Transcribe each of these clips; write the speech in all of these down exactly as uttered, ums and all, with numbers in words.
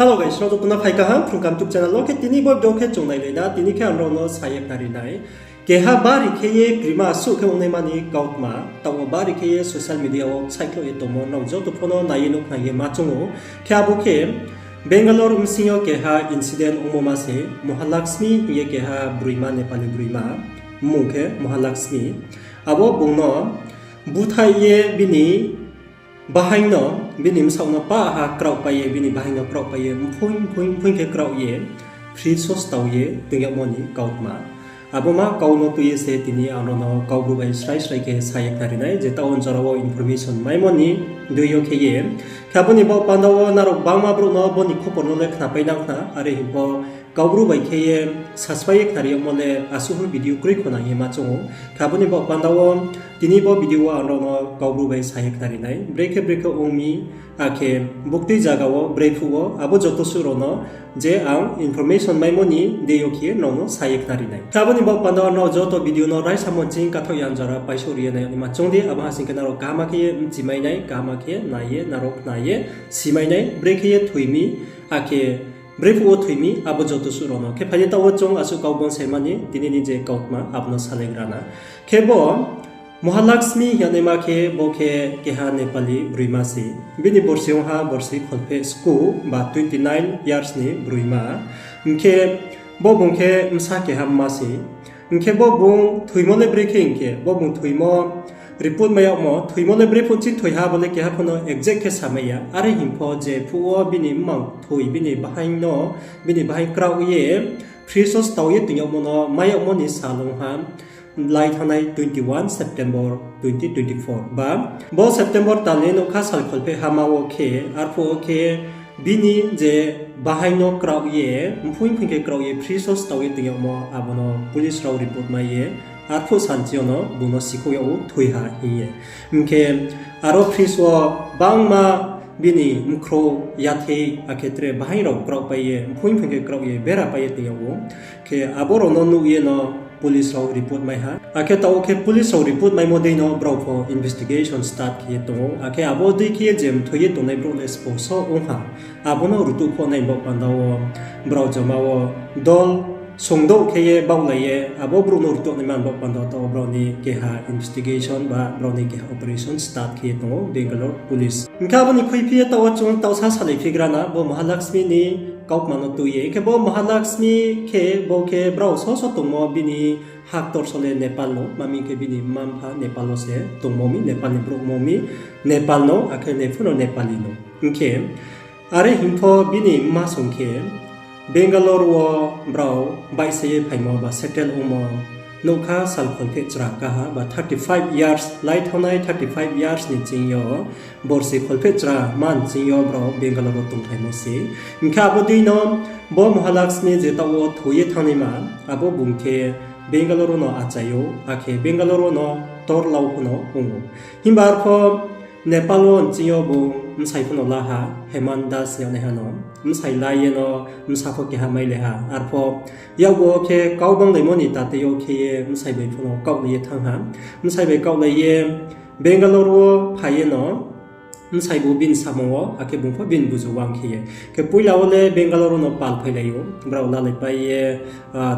Hello guys, nrao joto no phai kaham Phrung Kaham YouTube channel wo. Khe tini bo video khe chung nailai na, tini khe ang nrao no sa ye khnari nai. Keha bari khe ye krima suh khe ongnaima ni kautma, taoh wo bari khe ye social media wo saihkhloh ye tongmo nrao joto pho no nai ye nuh khna ye ma choung ou. Khe abo khe Bangalore bsing yo keha incident ongmo ma se, Mahalakshmi hing ye keha broima, Nepali broima, mmung khe Mahalakshmi. Abo bung no búthaih ye bini bahaing no, bini bsaoh no pah ha kraohpai ye, bini bahaing no kraohpai ye, mphoing mphoing mphoing khe kraoh ye, fridge wo stao ye toing yagmo ni kautma. Abo ma kau no tui ye se tini ang nrao no Kaubru bai srai srai khe sa ye khnari nai, je taoh wo jora wo information maimo ni dei yo khe ye. Khe abo ni baoh panda wo nrao gbangma brouh no bo ni khupor no le khnapai nang khna, are hing pho Kaubru bai khe ye saspai ye khnari yagmo le asuh video kroi khna hing ye ma choung ou. Khe abo ni baoh panda wo tini bo video wo ang nrao no Kaubru bai sa ye khnari nai, brekhe brekhe ong mi, akhe buktui zaga wo, brephuh wo, abo joto suh rao no je ang information maimo ni dei yo khe nrao no sa ye khnari nai. Khe abo ni baoh panda wo nrao joto video no raisamo ching kathaoh ya jora paisouh ri ye nai yag naima choung di, abo ha sing khe nrao kaham khe ye bchimai nai, kaham khe nai ye, nrao khna ye, simai nai, brekhe ye thoi mi, akhe brephuh wo thoi mi, abo joto suh rao no. Khe phai di taoh wo chung asuh kau bang saima ni, tini ni je kautma, abo no salaigra na. Khe bo Mahalakshmi hing yag naima khe bo khe keha Nepali broima se. Bini borsi ong ha borsi kholpheh sku ba twenty nine years ni broima. Hing khe bo bung khe bsa keha mma se. Hing khe bo bung thoimo le brekhe hing khe, bo bung thoimo report mai yagmo, thoimo le brephuh ching thoi ha bo le keha pho no exact khe samai ya. Are hing pho jephuh wo bini mmang thoi, bini bahaing no, bini bahaing kraoh ye, fridge wo stao ye toing yagmo no mai yagmo ni sal ong ha, lai thanngnai twenty one September twenty twenty four ba, bo September tal ni nougkha sal kholpheh hama wo khe, arphuh wo khe bini je bahaing no kraoh ye, mphoing mphoing khe kraoh ye, fridge wo stao ye toing yagmo, abo no police rao report mai ye, arphuh sal ching yo no bung no sikhouh yag ou thoi ha hing ye. Hing khe aro fridge wo bangma bini mkhrouh, yathei, akhe tre bahaing rao kraohpai ye, mphoing mphoing khe kraoh ye, bera pai ye toing yag ou. Khe abo rao no nuh ye no police rao report mai ha. Akhe taoh wo khe police rao report maimo dei no brao pho investigation start khe ye tong ou. Akhe abo dei khe ye je mthoi ye tongnai brouh le spo so ong ha. Abo no rtuh kho nai baoh panda wo brao joma wo dol songdouh khe ye baohlai ye, abo brouh no rtuh naima ni baoh panda wo taoh wo brao ni keha investigation ba brao ni keha operation start khe ye tong ou Bangalore police. Hing khe abo ni khuiphi ye taoh wo chung taoh sa salai phigra na, bo Mahalakshmi ni kautma no tui ye. Hing khe bo Mahalakshmi khe bo khe brao so so tongmo bini haktor so le Nepal no, ma mi khe bini mma-mpha Nepal wo se tongmo mi, Nepal ni brouh mo mi, Nepal no, akhe nephu no Nepali no. Hing khe are hing pho bini mma song khe Bangalore wo brao baihsa ye phaimo ba settle ongmo nougkha sal kholpheh chra kaha ba thirty five years, lai thanngnai thirty five years ni ching yo, borsi kholpheh chra man ching yo brao Bangalore wo tongphaimo se. Hing khe abo dei no bo Mahalakshmi je taoh wo thoi ye thanngnaima, abo bung khe Bangalore wo no achai ou, akhe Bangalore wo no torlau pho no ong ou. Himba arpho Nepal wo nching yo bung bsai pho no la ha, Heman Das hing yagnaiha no. Bsai la ye no bsa pho keha mailai ha. Arpho yakgu wo khe kau banglaimo ni tatei yo khe ye bsai bai pho no kaohlai ye thanng ha. Bsai bai kaohlai ye Bangalore wo phai ye no bsai bu bini samung wo, akhe bung pho bini buzu wang khe ye. Khe poila wo le Bangalore wo no pal phailai ou, brao lalaipai ye,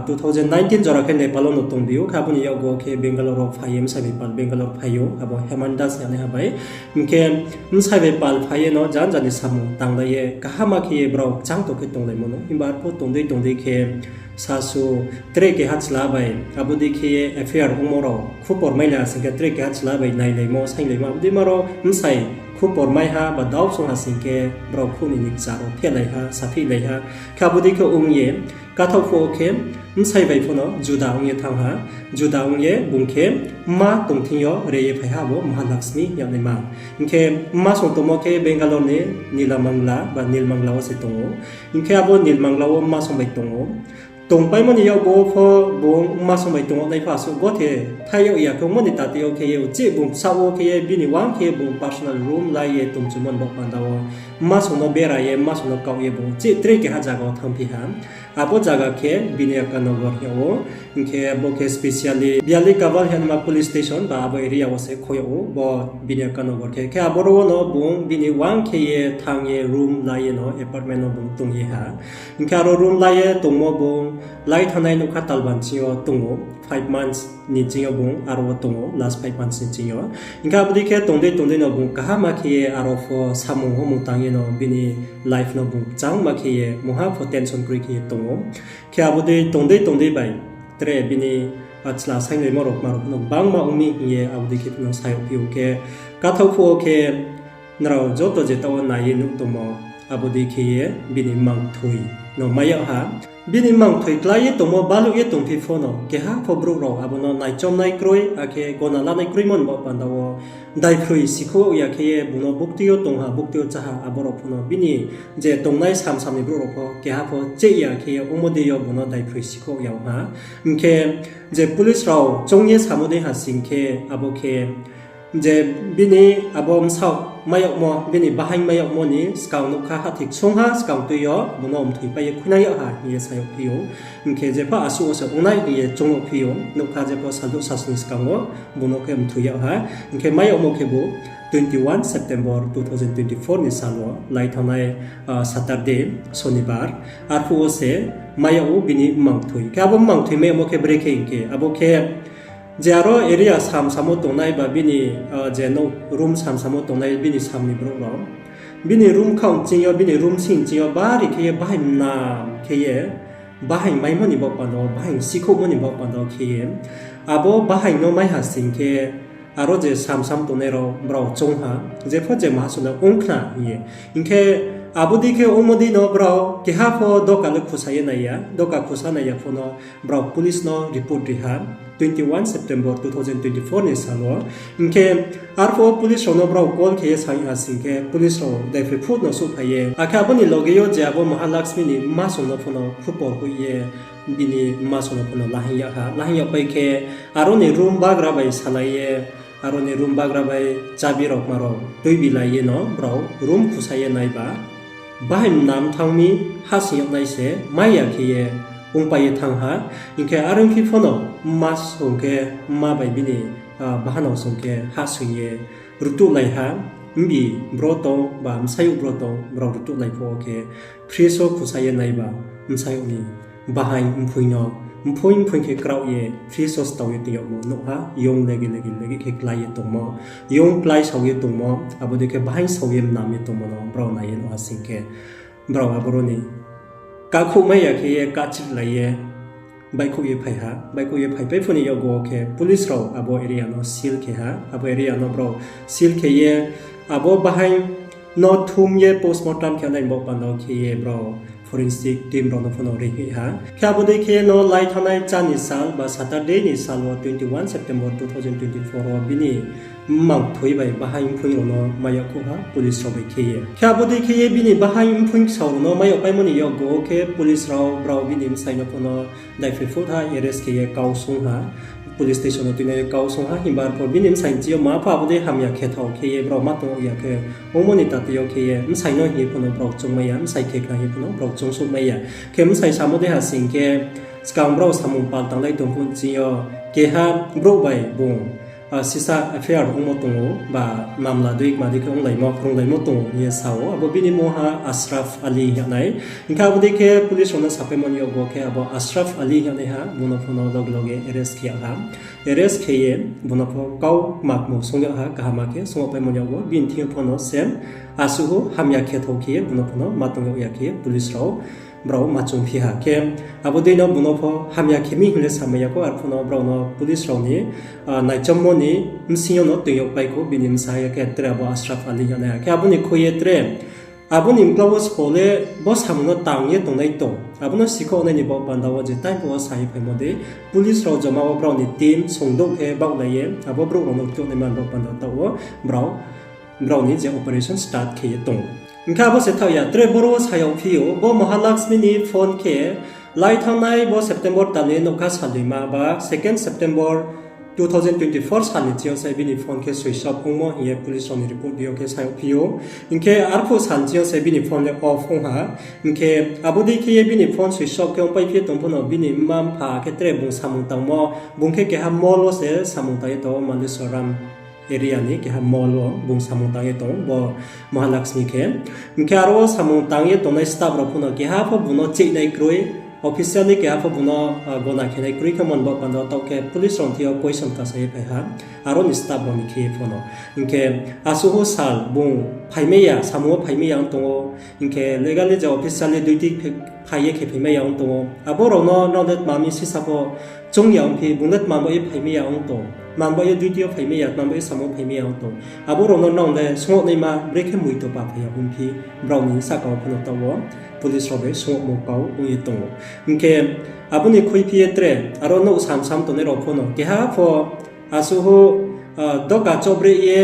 two thousand nineteen jora khe Nepal wo no tongbi ou, khe abo ni yakgu wo khe Bangalore wo phai ye, bsai bai pal Bangalore phai ou, abo Heman Das hing yagnaiha bai. Hing khe bsai bai pal phai ye no janja ni samung tanglai ye, kaham khe ye brao kchang tong khe tonglaimo no. Himba arpho tong dei tong dei khe sasu tre keha chla bai, abo dei khe ye affair ongmo rao khupor mailai ha sing khe tre keha chla bai nailaimo, sainglaimo, abo dei ma rao bsai khupor mai ha ba dao song ha sing khe brao khuni ni kchar wo phehlai ha, saphihlai ha. Khe abo dei khe ong ye, kathaoh phuh wo khe bsai bai pho no juda ong ye thanng ha, juda ong ye bung khe mma tong thing yo re ye phai ha bo Mahalakshmi hing yagnaima. Hing khe mma song tongmo khe Bangalore ni Nilamangla ba Nilmangla wo se tong ou. Hing khe abo Nilmangla wo mma song bai tong ou. Tongpaimo ni yakgu wo pho bung mma song bai tong yag nai pho asuh gothe thai yag ya khe ongmo ni tatei yo khe ye uchih bung bsaoh wo khe ye bini wang khe ye bung personal room lai ye tongchumo ni baoh panda wo mma song no bera ye, mma song no kaoh ye bung chih tre keha zaga wo thanngphi ha. Abo zaga khe Binayakanogor hing yag ou. Hing khe bo khe specially Bialikaval hingnaima police station ba abo area wo se kho yag ou bo Binayakanogor khe. Khe aboro wo no bung bini uang khe ye thanng ye room la ye no apartment no bung tong ye ha. Hing khe aro room la ye tongmo bung lai thanngnai nougkha talban ching yo tong ou, five months ni ching yo bung aro wo tong ou, last five months ni ching yo. Hing khe abo dei khe tong dei tong dei no bung kaham khe ye aro pho samung homung tang ye no bini life no bung kchangma khe ye mungha pho tension kroi khe ye tong ou. Khe abo dei tong dei tong dei bai tre bini, a, chla sainglaimo rao kma rao pho no gbangma ong mi hing ye abo dei khe pho no sa yagphi ou khe, kathaoh phuh wo khe nrao joto je taoh wo nai ye nuh tongmo, abo dei khe ye bini mmang kthoi no mai yag ha. Bini mmang kthoi klái ye tongmo baluh ye tongphi pho no keha pho brouh rao abo no naichomnai kroi, akhe gona lanai kroimo ni baoh panda wo daiphroi sikhouh ya khe ye bung no buktui yo tong ha, buktui yo chá ha, abo rao pho no bini je tongnai samsam ni brouh rao pho keha pho cheh ya khe ye ongmo dei yo bung no daiphroi sikhouh ya ong ha. Hing khe je police rao choung ye samo dei ha sing khe, abo khe je bini abo bsaoh mai yagmo, bini bahaing mai yagmo ni skang nougkha hathik sungha skang tui yo bung no mthoipai ye khuinang yag ha hing ye sa yagphi ou. Hing khe jepho asuh wo se ong nai hing ye choung yagphi ou, nougkha jepho salduh sasni skang wo bung no khe mthoi yag ha. Hing khe mai yagmo khebu twenty one September two thousand twenty four ni sal wo lai thanngnai, a, Saturday, Sonibar, arphuh wo se mai yag ou bini mmang kthoi. Khe abo mmang kthoi mai yagmo khe brekhe hing khe, abo khe je aro area samsamo tongnai ba bini, a, je no room samsamo tongnai bini sam ni brouh rao, bini room khaoh ching yo, bini room sing ching yo bari khe ye bahaing mnam khe ye bahaing maimo ni baoh panda wo, bahaing sikhouhmo ni baoh panda wo khe ye, abo bahaing no mai ha sing khe, aro je samsam tongnai rao brao choung ha, jepho je maha sona ong khna hing ye. Hing khe abo dei khe ongmo dei no brao keha pho doka le khusa ye nai ya, doka khusa nai ya pho no brao police no report ri ha, twenty one September two thousand twenty four ni sal wo. Hing khe arphuh wo police rao no brao call khe ye sa ha sing khe, police rao daiphroi phuh no souhphai ye, akhe abo ni loge yo je abo Mahalakshmi ni mma song no pho no khupor hoih ye bini mma song no pho no lahing yag ha. Lahing yagpai khe, aro ni room bagra bai salai ye, aro ni room bagra bai chabi rao kma rao tuibi lai ye no brao room khusa ye nai ba, bahaing mnam thanng mi, hahsoing yag nai se mai ya khe ye ongpai ye thanng ha. Hing khe are ongphi pho no mma song khe mma bai bini, a, bahanao song khe hahsoing ye rtuhlai ha. Mbi bro tong ba bsayouh bro tong, brao rtuhlai phuh wo khe fridge wo khusa ye nai ba, bsayouh ni bahaing mphoing no, mphoing mphoing khe kraoh ye fridge wo stao ye tong yagmo nuh ha, young legi legi legi khe klái ye tongmo, young klái sao ye tongmo, abo dei khe bahaing sao ye mnam ye tongmo no brao nai ye nuh ha sing khe, brao aboro ni kakhouhmai ya khe ye kahchrilai ye baihkhouh ye phai ha. Baihkhouh ye phaipai phuh ni yakgu wo khe police rao abo area no seal khe ha. Abo area no brao seal khe ye abo bahaing no thum ye postmortem khe nai ni baoh panda wo khe ye brao forensic team rao no pho no ri hoih ha. Khe abo dei khe ye no lai thanngnai chá ni sal ba Saturday ni sal wo twenty one September two thousand twenty four wo bini mmang kthoi bai bahaing mphoing rao no mai yagkhouh ha police rao bai khe ye. Khe abo dei khe ye bini bahaing mphoing ksa rao no mai yagpaimo ni yakgu wo khe police rao brao bini bsai no pho no daiphroi phuh ha, arrest khe ye kau sung ha. Police station wo tuinai ye kau sung ha, himba arphuh bini bsai ni ching yo ma pho abo dei hamya khethao khe ye brao ma tong ya khe, ongmo ni tatoi yo khe ye bsai no hing ye pho no brao choungmai ya, bsai khe khna hing ye pho no brao choungsouhmai ya. Khe bsai samo dei ha sing khe, skang brao samung pal tanglai tong phuh ching yo keha brouh bai bung, a, sisa F I R ongmo tong ou, ba mamla dei kma dei khe onglaimo, krunglaimo tong ou hing ye sa ou. Abo bini mungha Ashraf Ali hing yag nai. Hing khe abo dei khe police rao no sapaimo ni yakgu wo khe abo Ashraf Ali hing yag naiha, bung no pho no loge loge arrest khe yag ha. Arrest khe ye bung no pho kau kma kmo sung yag ha, kaham khe sung yagpaimo ni yakgu wo bini thing yo pho no se asuh hamya khethao khe ye bung no pho no ma tong yag ya khe ye police rao brao ma choungphi ha. Khe abo dei no bung no pho hamya khe mi hing le samai ya khou, arphuh no brao no police rao ni, a, naichommo ni bsing yo no toing yagpai khou, bini bsa ya khe tre abo Ashraf Ali hing yag nai ha. Khe abo ni khui ye tre abo ni mkla wo sbo le bo samung no tang ye tongnai tong. Abo no sikhouhnai ni baoh panda wo je time pho wo sa ye phaimo dei, police rao joma wo brao ni team songdouh khe baohlai ye abo brouh rao no rtuhnaima ni baoh panda taoh wo brao brao ni je operation start khe ye tong. Hing khe abo se thaoh ya, tre boro wo sa yagphi ou, bo Mahalakshmi ni phone khe lai thanngnai bo September tal ni nougkha salduima ba second September Two thousand twenty-four sal ni ching yo se bini phone khe switch off ongmo hing ye police rao ni report dei yo khe sa yagphi ou. Hing khe arphuh sal ni ching yo se bini phone le off ong ha. Hing khe abo dei khe ye bini phone switch off khe ongpaiphi ye tong pho no bini mma mpha khe tre bung samung tangmo, bung khe keha mall wo se samung tang ye tong ou, Malleswaram area ni keha mall wo bung samung tang ye tong ou bo Mahalakshmi khe. Hing khe aro wo samung tang ye tongnai staff rao pho no keha pho bung no cheihnai kroi, officially keha pho bung no gona khenai kroi khe mon bo panda wo taoh khe police rao ni thing yo question kasa ye phai ha, aro ni staff rao ni khe ye pho no. Hing khe asuh sal bung phaimai ya, samung wo phaimai ya ong tong ou, hing khe legally je officially duty phai ye khe phaimai ya ong tong ou. Abo rao no nrao le tma mi sisa pho choung ya ongphi, bung le tma bo ye phaimai ya ong tong, tma bo ye duty yo phaimai ya, tma bo ye samung wo phaimai ya ong tong. Abo rao no nrao le sungnaima brekhe moito pa phai ya ongphi, brao ni sahka wo pho no taoh wo police rao bai sungmo kau ong ye tong ou. Hing khe abo ni khuiphi ye tre aro nouh sam sam tongnai rao pho no keha pho asuh doka chobreh ye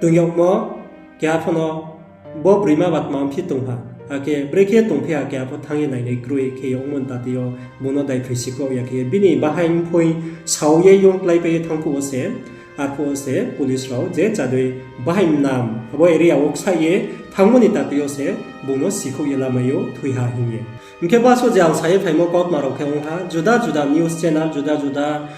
tong yagmo, keha pho no bo broima ba tma ongphi tong ha, akhe brekhe tongphi ha keha pho thanng ye nainai kroi khe ye ongmo ni ta tei yo bung no daiphroi sikhouh ya khe ye bini bahaing mphoi sao ye yong kláipai ye thanng phuh wo se, arphuh wo se police rao je chadei bahaing nam abo area wo ksaih ye thanngmo ni ta tei yo se bung no sikhouh ye lamai ou thoi ha hing ye. Hing khe basuh je ang sa ye phaimo kautma rao khe ong ha, juda juda news channel, juda juda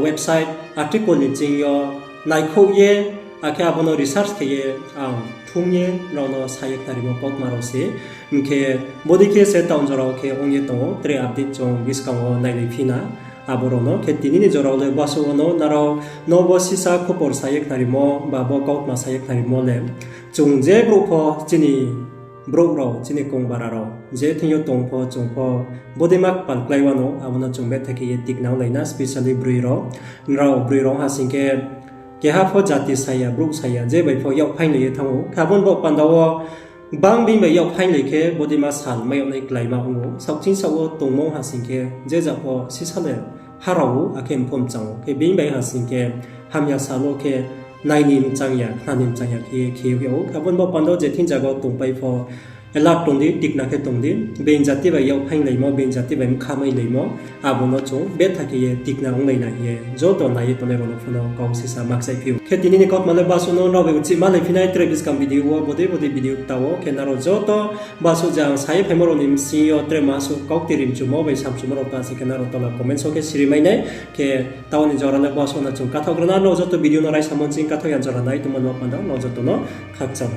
website, article ni ching yo naikhouh ye, akhe abo no research khe ye ang thung ye nrao no sa ye khnarimo kautma rao se. Hing khe bodei khe se town jora wo khe ong ye tong ou, tre update chung buskang wo nailai phi na. Abo rao no khe tini ni jora wo le basuh wo no nrao no bo sisa khupor sa ye khnarimo ba bo kautma sa ye khnarimo le chung je brouh pho chini brouh rao, chini kongbara rao je thing yo tong pho chung pho bodeima kpal klái wano abo no chung betha khe ye tikna onglai na, specially broi rao. Nrao broi rao ha sing khe keha pho jati sa ya, brouh sa ya, je bai pho yak phainglai ye thanng ou. Khe abo ni baoh panda wo gbang bini bai yak phainglai khe bodeima sal mai yag nai kláima ong ou. Saohching saoh wo tongmo ha sing khe je ja pho sisa le harao ou, akhe mpho mchang ou. Khe bini bai ha sing khe hamya sal wo khe nai ni mchang ya, khna ni mchang ya khe ye khe yag yag ou. Khe abo ni baoh panda wo je thing zaga wo tongpai pho alert tong di, tikna khe tong di. Being jati bai yak phainglaimo, being jati bai mkha mailaimo, abo no chung betha khe ye tikna onglai na hing ye joto nai ye tongnai rao no pho no kau sisa makchaihphi ou. Khe tini ni kautma le basuh no nrao bai uchih malai phi nai tre buskang video wo, bodei bodei video kta wo. Khe nrao joto basuh je ang sa ye phaimo rao ni bsing yo tre masuh kaukti rimchumo bai samchumo rao ta se khe nrao tola comments wo khe siri mai nai. Khe taoh ni jora le basuh no chung kathaoh gra na, nrao joto video no raisamo ching kathaoh ya jora nai tongmo no panda nrao joto no khakchang.